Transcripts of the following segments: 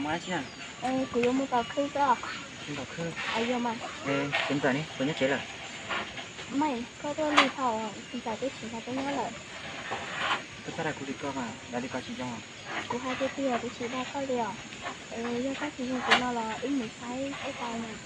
Mus dab tsi na? Kuv yuav mus tom khw koj. Mus tom khw? Yog mas. Tus ntxawm ne, puas nyob tsev lawm? Maj, koj tuaj lig dhau, tus ntxawm twb tsis nrog peb nyob lawm. Koj txhob dag kuv li koj mas, dag li koj tsis zoo. Kuv hais tiag tiag, kuv tsis dag koj li os. Yog koj tsis ntseeg kuv no los wb mus saib seb tau mas.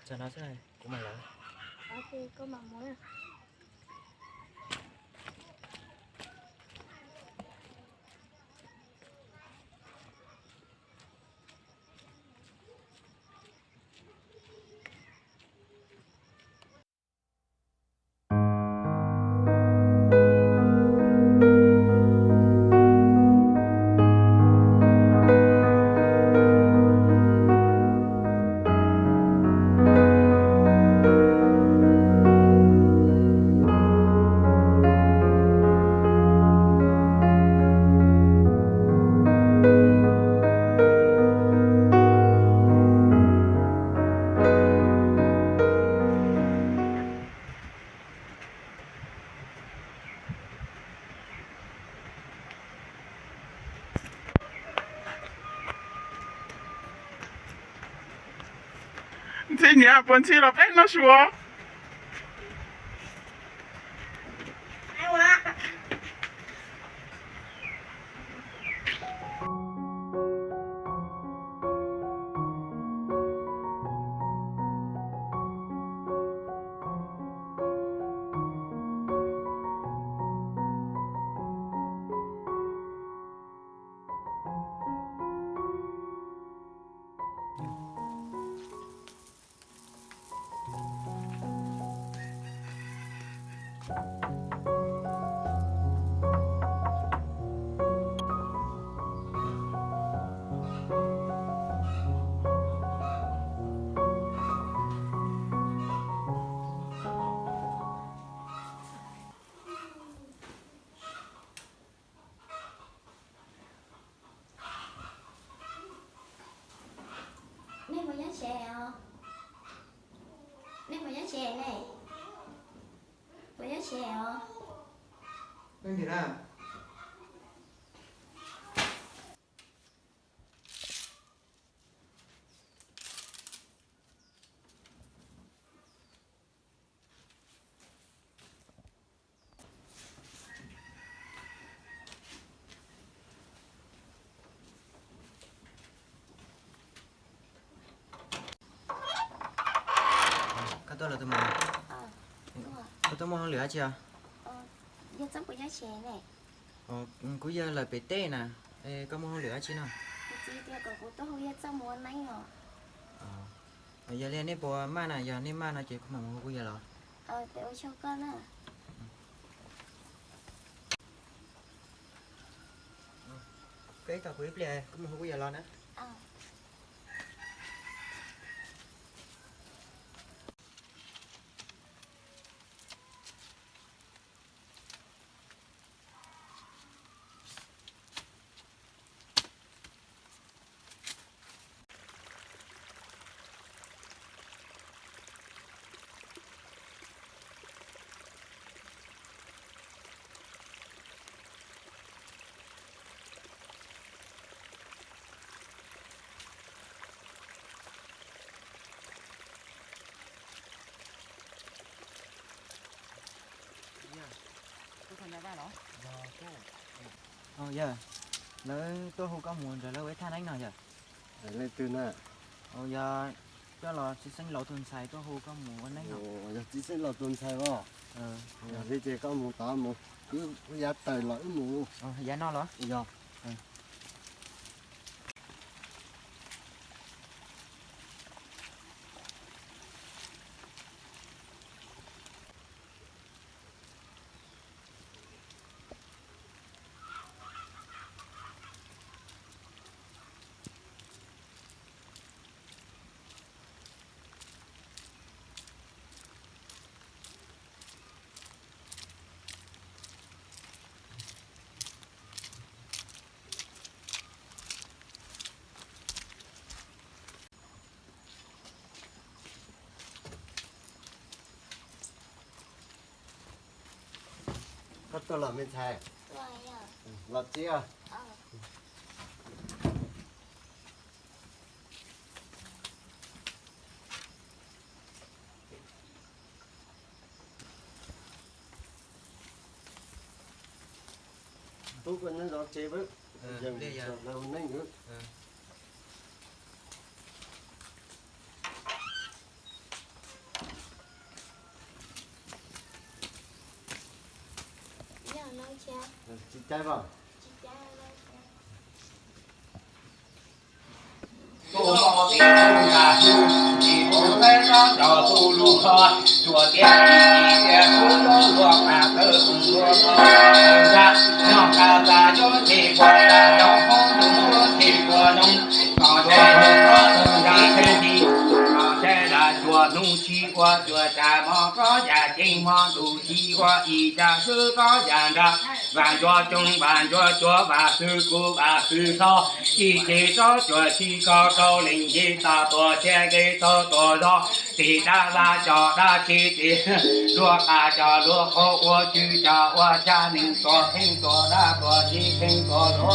Tsam no xwb, kuv mam lawv. Ntxhi niam, puas ntxhi los peb noj su os? Tsev os. Nej puas nyob tsev ne? Puas nyob tsev os? Leej twg na? Koj tuaj los tus muam, koj tuaj muaj hauj lwm dab tsi os? Kuv yawg lawv pem teb na. Koj muaj hauj lwm dab tsi no? Yog li nej puas maj na, yog nej maj no ces kuv mam mus hu kuv yawg los. Koj ib tos kuv ib pliag, kuv mus hu kuv yawg los na. Yawg, lawv tuaj hu koj mus nrog lawv ua ib thaj neeb no yawg. Leej twg na? Yog coj los txiv xeeb laus tus ntxhais tuaj hu koj mus ua neeb no. Yog txiv xeeb laus tus ntxhais os. Yog li ces koj mus tod mus, wb yav tawm los wb mus. Yav no los? Yog. Koj tuaj los me ntxhais? Los txiv. Tub koj nyob zov tsev, yog lawv ua neeb. Tsis caij os. Hnub tsis ua cuag tsam hmo, kob yam ceev hmo, ntuj tsis ua ib tsam hwv, kob yam nrag, vas ntsuav coob vas ntsuav cuav, vas xwb kub vas xwb xov, ib txhis tsob tsuas tsis kho rau leej yig, tag tuaj siab nqis txog tuaj zog, tim dab vaj cov dab tsi tim, luag qab cov luag qhua, ua tswv cov ua tsab, neeg tuag kheej tuag dab tuag tsi kheej tuag zog.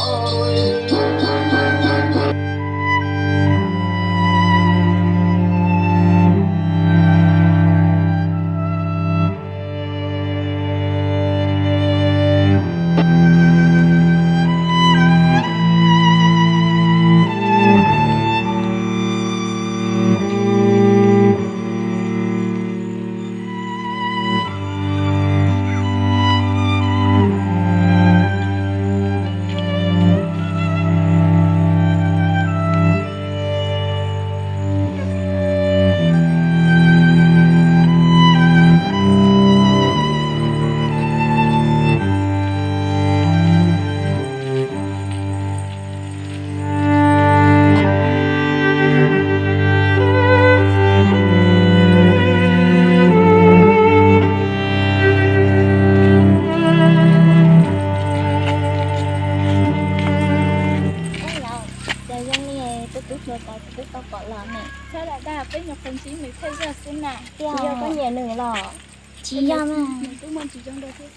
Dag dag, peb nyuam qhuav ntsib nws thawj zaug xwb na. Tsis yog koj nyiam nws los? Tsis yog mas. Nws twb muaj ntsis zoo dua thiab.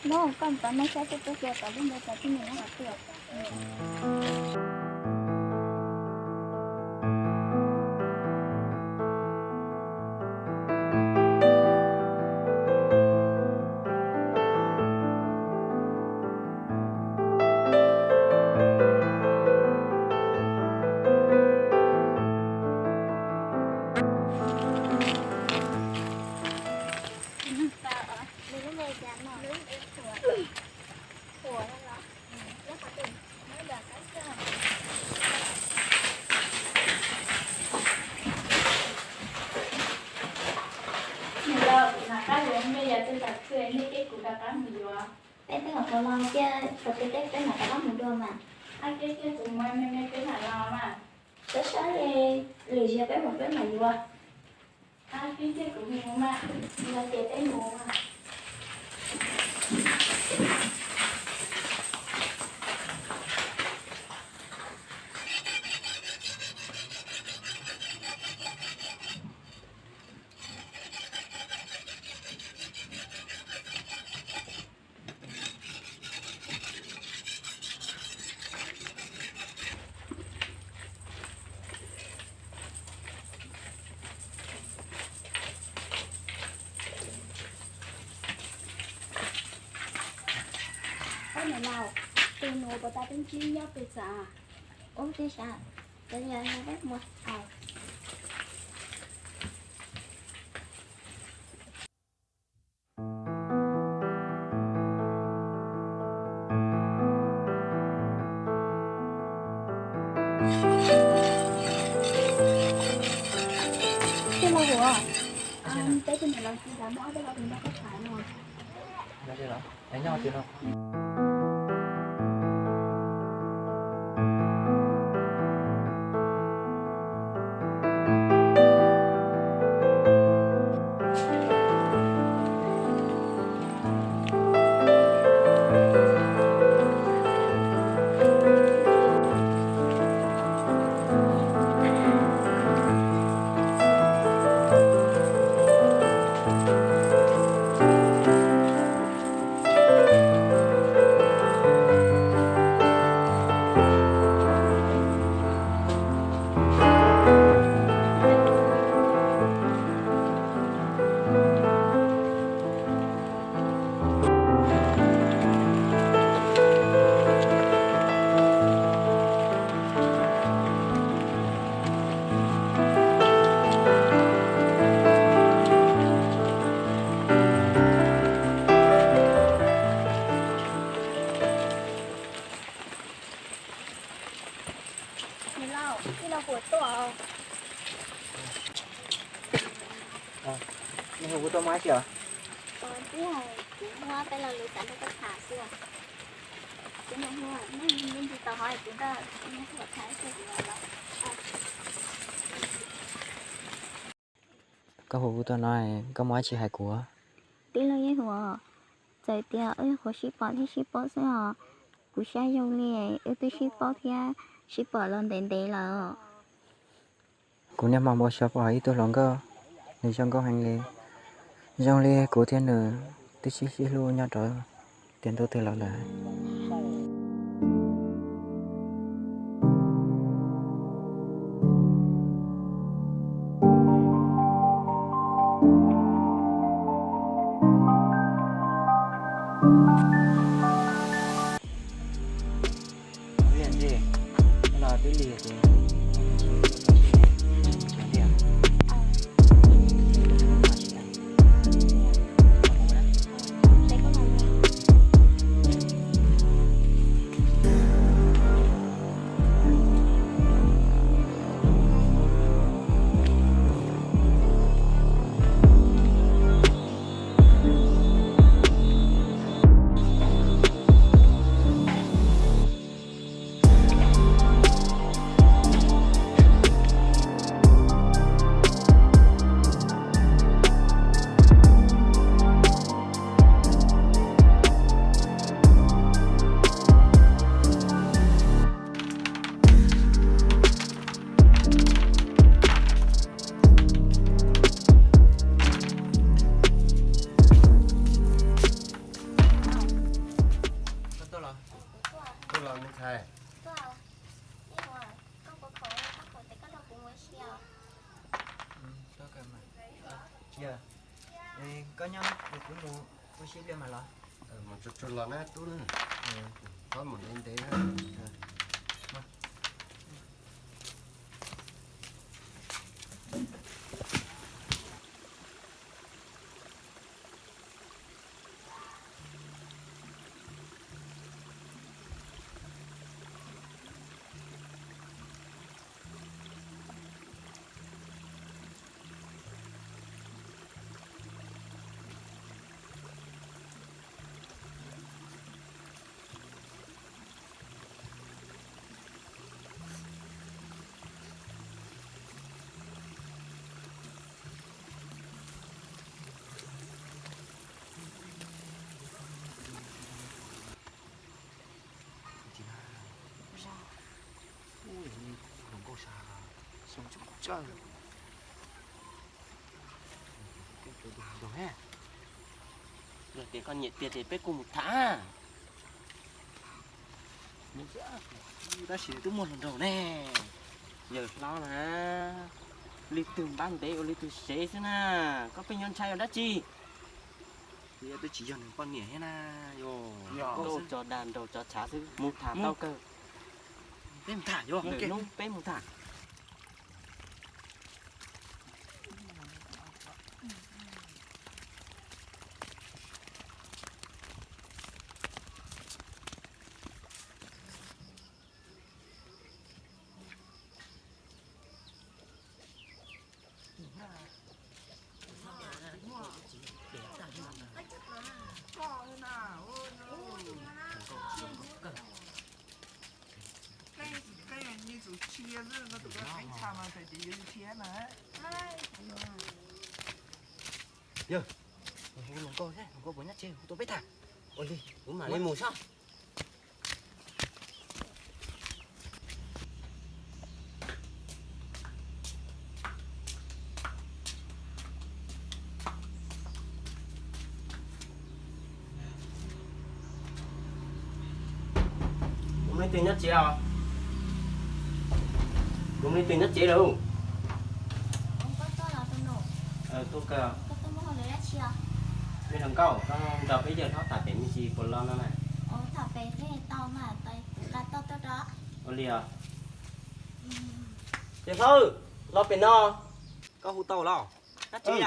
No koj mus tom no saib seb puab tua tau lub ntawd tau thiab nws mam tuaj. Niam laus, kuv nov qab yuav me yam twg tas txhia nej cia kuv rov qab mus yuav. Peb twb los tau los cia, tau peb peb mam rov qab mus dua mas. Ab, cia cia kuv mus me me peb mam los mas. Sab sab li, lwm zaus peb mus peb mam yuav. Ab, cia cia kuv mus mas, yog tias peb mus mas. Ob niam laus, tus nus puas tas twb ntsib nyob pes xav? Ub, twb xav, cov yog peb mus. Tij laug Huv, peb tus niam laus txiv xav muab ob peb lo tus nrog koj tham no. Niam laus, tij laug Huv tuaj. Nws hu kuv tuaj muaj dab tsi os? Twb hais kuv muab peb lo lus xav nrog koj tham xwb. Kuv hu, nej ntsis tos hov kuv nrog, kuv hu tham xwb kuv los. Koj hu kuv tuaj no, koj muaj dab tsi hais kuv? Tij laug Yeej Huv, txawm tias wb nyuam qhuav sib pom thiab sib paub xwb os, kuv saib zoo li wb twb sib paub thiab sib pom los ntev ntev lawm. Kuv niaj hmo npau suav pom ib tug hluas nkauj, nws zoo nkauj heev li. Zoo li kuv thiab nws twb sib sib hlub nyob rau tiam ntuj twg los lawm. Yog, koj nyob, kuv mus ua si ib pliag mas los. Mus tsuag tsuag los na tub na, txhob mus ntev ntev na. Yog tias koj nyiam tiag ces peb kuj mus tham. Tab sis twb muaj hluas nraug ne. Yawg hlob na, leej twg npab ntev ua leej twg sev xwb na, koj pheej yuav ntshai ua dab tsi? Twb tsis yog nws poj niam thiab na. Koj ua tso dag nraug tso tshav xwb, mus tham tau kawg. Peb mus tham, lwm hnub peb mus tham. Yawg, hu hluas nkauj thiab, hluas nkauj puas nyob tsev, hu tuaj peb tham. Ua li, kuv mam li mus saib. Kuv leej twg nyob tsev os? Kuv leej twg nyob tsev lawm? Tuaj kawg. Me hluas nkauj, koj nrog peb yawg hlob tham pem me ntsis puas los no na? Ua li os. Yawg hlob, los pem no. Koj hu tau los? Nyob tsev.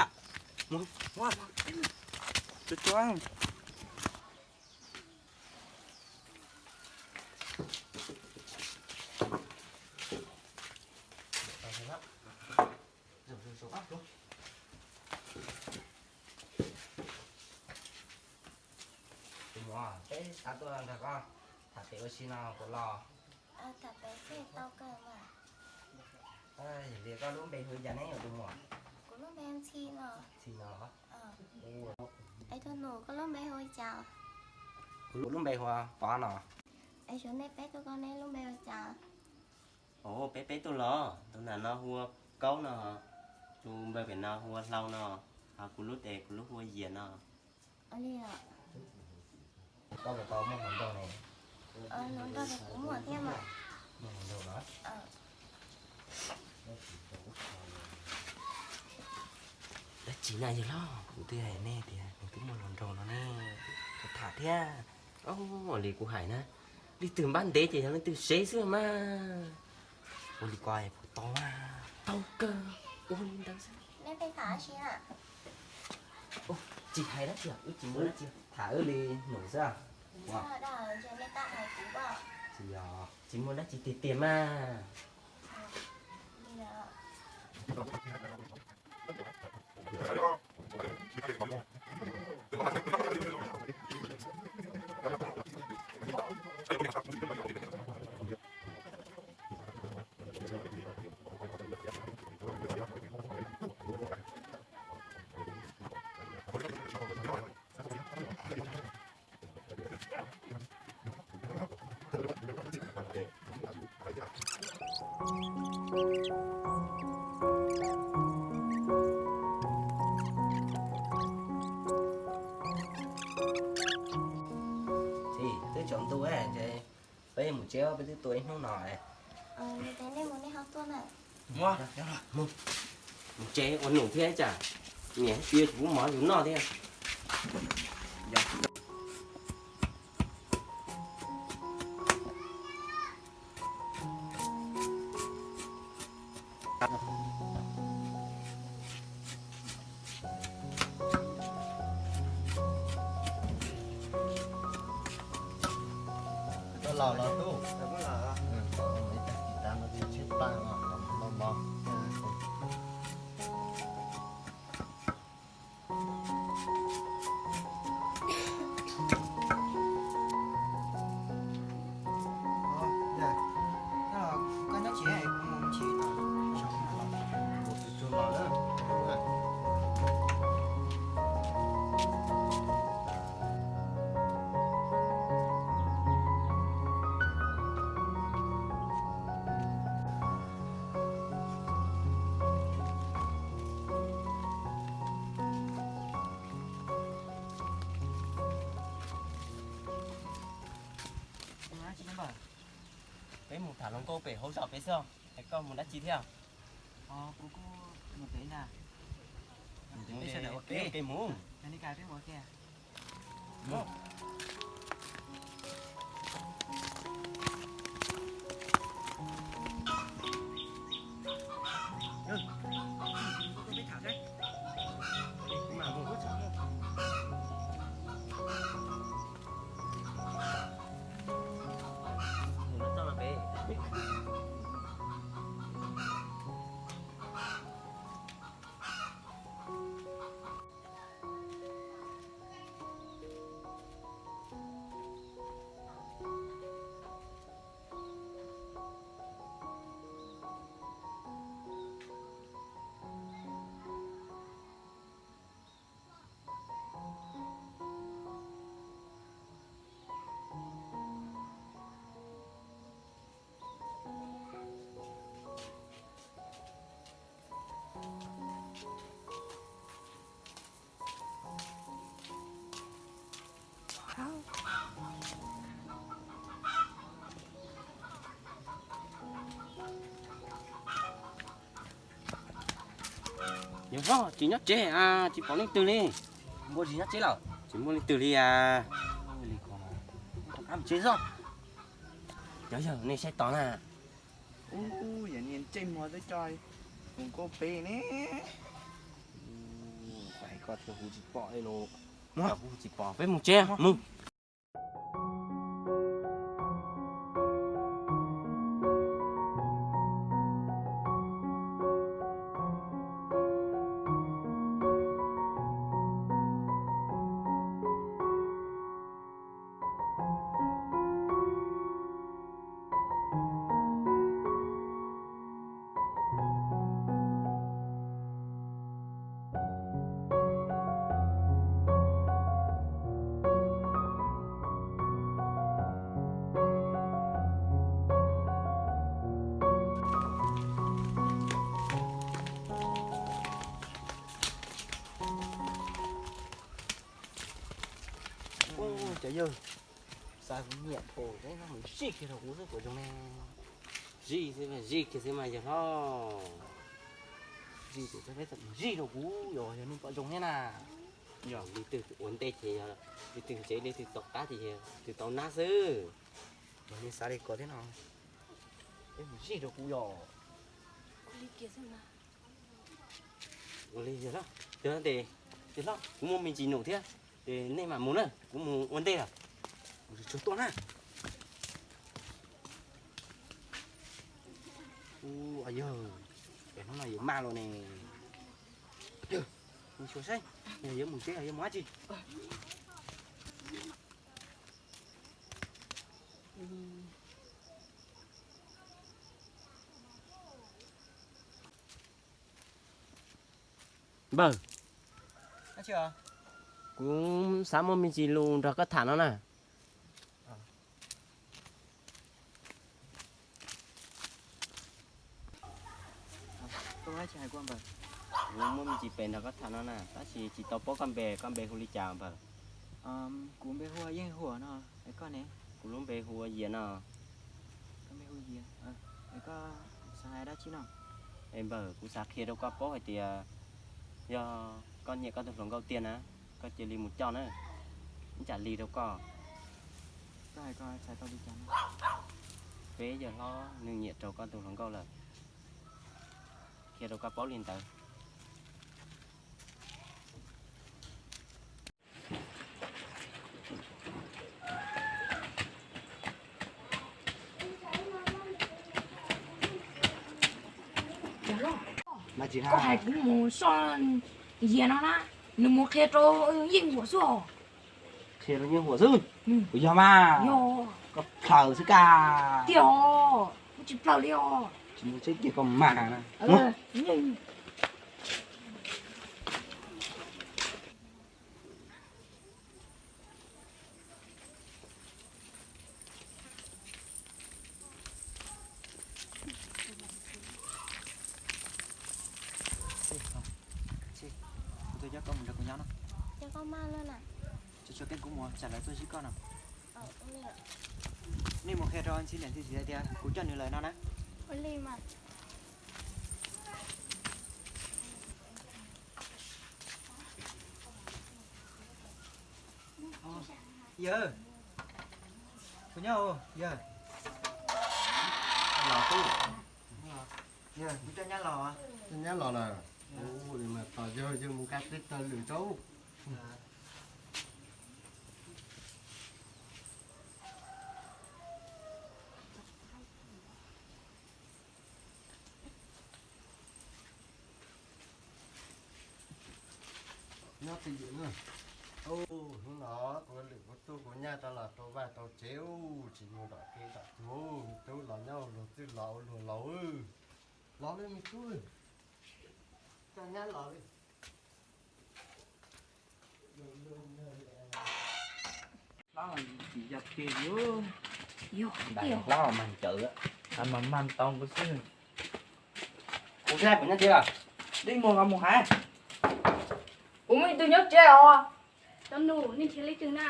Tus muam, peb xav tuaj nrog koj tham pem ua si no puas los? Tham pem xwb tau kawg mas. Yog li koj lub npe hu li cas ne tus muam? Kuv lub npe Ntxhi no. Ntxhi no los? Es tus nus, koj lub npe hu li cas? Kuv lub npe hu ua Pov no. Es xyov nej peb tug ko nej lub npe hu li cas? Os, peb peb tug los, tus nram no hu ua Kaub no, tus npawg pem no hu ua Hlau no, ho kuv lub ces kuv lub hu ua Yias no. Ua li os. Koj puas tau muaj hluas nraug ne? Hluas nraug ces kuv muaj thiab mas. Muaj hluas nraug los? Dab tsi na yawg hlob, kuv twb hais nej tias nws twb muaj hluas nraug no ne, tham thiab. Ua li kuv hais na, leej twg npab ntev ces yog leej twg sev xwb mas. Ua li ko puas tau? Tau kawg, ua li ntawd xwb. Nej pheej tham dab tsi na? Tsis hais dab tsi, wb tsis muaj dab tsi, tham wb li nus xwb. Tsis yog, tsis muaj dab tsi tiag tiag mas. Twb tsaus ntuj, peb mus tsev, peb twb tuaj ib hnub no. Mus tsev ua num thiab cas? Niam tsis pub mov yus noj thiab. Koj los los tub. Ib tag kis tas no twb tshaib plab no, los mov. Peb mus tham hluas nkauj pem hauv zos pem xwb, es koj mus dab tsi thiab? Kuv kuj mus pem ntag. Peb mus. Yog hlob tsis nyob tsev, tsis pom leej twg li. Npua tsis nyob tsev lawm. Tsis muaj leej twg li a. Rov qab mus tsev xwb. Cov yawg nej saib tos na. Ub, yog niag ntsej muag twb coj hluas nkauj pem ne. Hais koj thiab kuv tsis pom li los. Kuv tsis pom, peb mus tsev mus. Cov yawg, xav kuv nyiam pom tej no mus zij kiag rau kuv xwb puas zoo ne? Zij xwb, zij kiag xwb mas yawg hlob. Zij ces peb txawm mus zij rau kuv, yog yog neeg pom zoo thiab na. Yog leej twg ua ntej ces yog leej twg ntse, leej twg tom qab ces yog tus tau nab xwb. Yog nej xav li ko thiab no, peb mus zij rau kuv yog. Ua li yog, yog tes, yog hlob, kuv muaj me ntsis num thiab, ces nej mam mus na, kuv mus ua ntej lawm. Kuv tsuag tuaj na. Ua yawg, es hnub no yuav maj los ne. Yawg, mus xyuas saib, yog yuav mus tsev los yuav mus dab tsi. Npawg, kuv xav muaj me ntsis lus nrog koj tham no na. Kuv muaj me ntsis pem nrog koj tham no na, tab sis tsis tau paub koj npe, koj npe hu li cas npawg? Kuv npe hu ua Yeej Huam no, es koj ne? Kuv lub npe hu ua Yias no. Koj npe hu Yias, es koj xav hais dab tsi no? Es npawg, kuv xav qhia rau koj paub hais tias yog Koj nyiam koj tus hluas nkauj tiag na, koj cia li mus coj na, ib tsam li rau koj. Peb yawg hlob nws nyiam rau koj tus hluas nkauj lawm, qhia rau koj paub li ntawd. Koj hais kuv mus soj yias no na, nws mus qhia rau Yeej Huam xwb os. Qhia rau Yeej Huam xwb? Kuv yog mas. Yog. Koj plhaw xwb kag. Tiag os, kuv tsis plhaw li os. Tsis mus tseeb kiag koj mas na. Kuv tuaj coj koj mus nrog kuv nyob no. Tsuas tsuas keeb kuv mus tsam lawv tuaj zib koj no. Nej mus qhia rau ntxhib niam ntxhib txiv hais tias kuv coj nws lawm no na. Yawg, kuv nyob yawg. Los tub, yawg, kuv coj nyab los. Coj nyab los lawm. Tos yawg, yawg mus nqa peb tawg lwm rau. Nyob twj ywm na. Hnub no kuv lwm kuv tub kuv nyab rov los rau vaj rau tsev, tsis mus tom kev tom tuag, me tub los nyob ua luag txwj los ua luag laus. Los li me tub, coj nyab los li. Plab mas tsis yog tiag li. Yog tiag. Plab mas mas ncawv, mas mas ntau nkaus xwb. Kuv thiab kuv nyob tsev os. Dej muag nqa mus hais. Kuv muaj ib tug nyob tsev os. Cov nus, nej nrhiav leej twg na?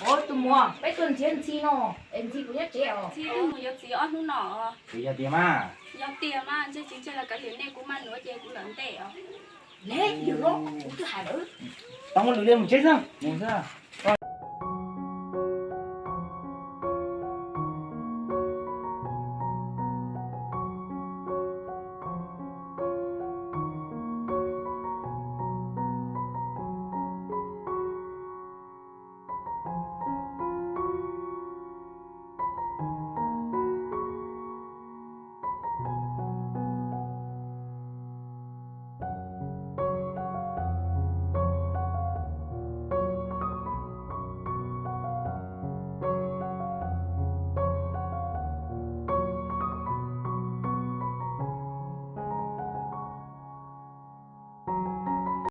Ov, tus muam, peb tuaj nrhiav Ntxhi no, es Ntxhi kuv nyob tsev os. Ntxhi twb mus yuav txiv ob hnub no. Kuv yog tiag mas. Yog tiag mas, ntshe tsis ntshai los kav liam nej, kuv mas nuav ces kuv lawm ntej os. Leb yog los kuv twb hais lawm. Tau lwm li mus tsev xwb, mus xwb.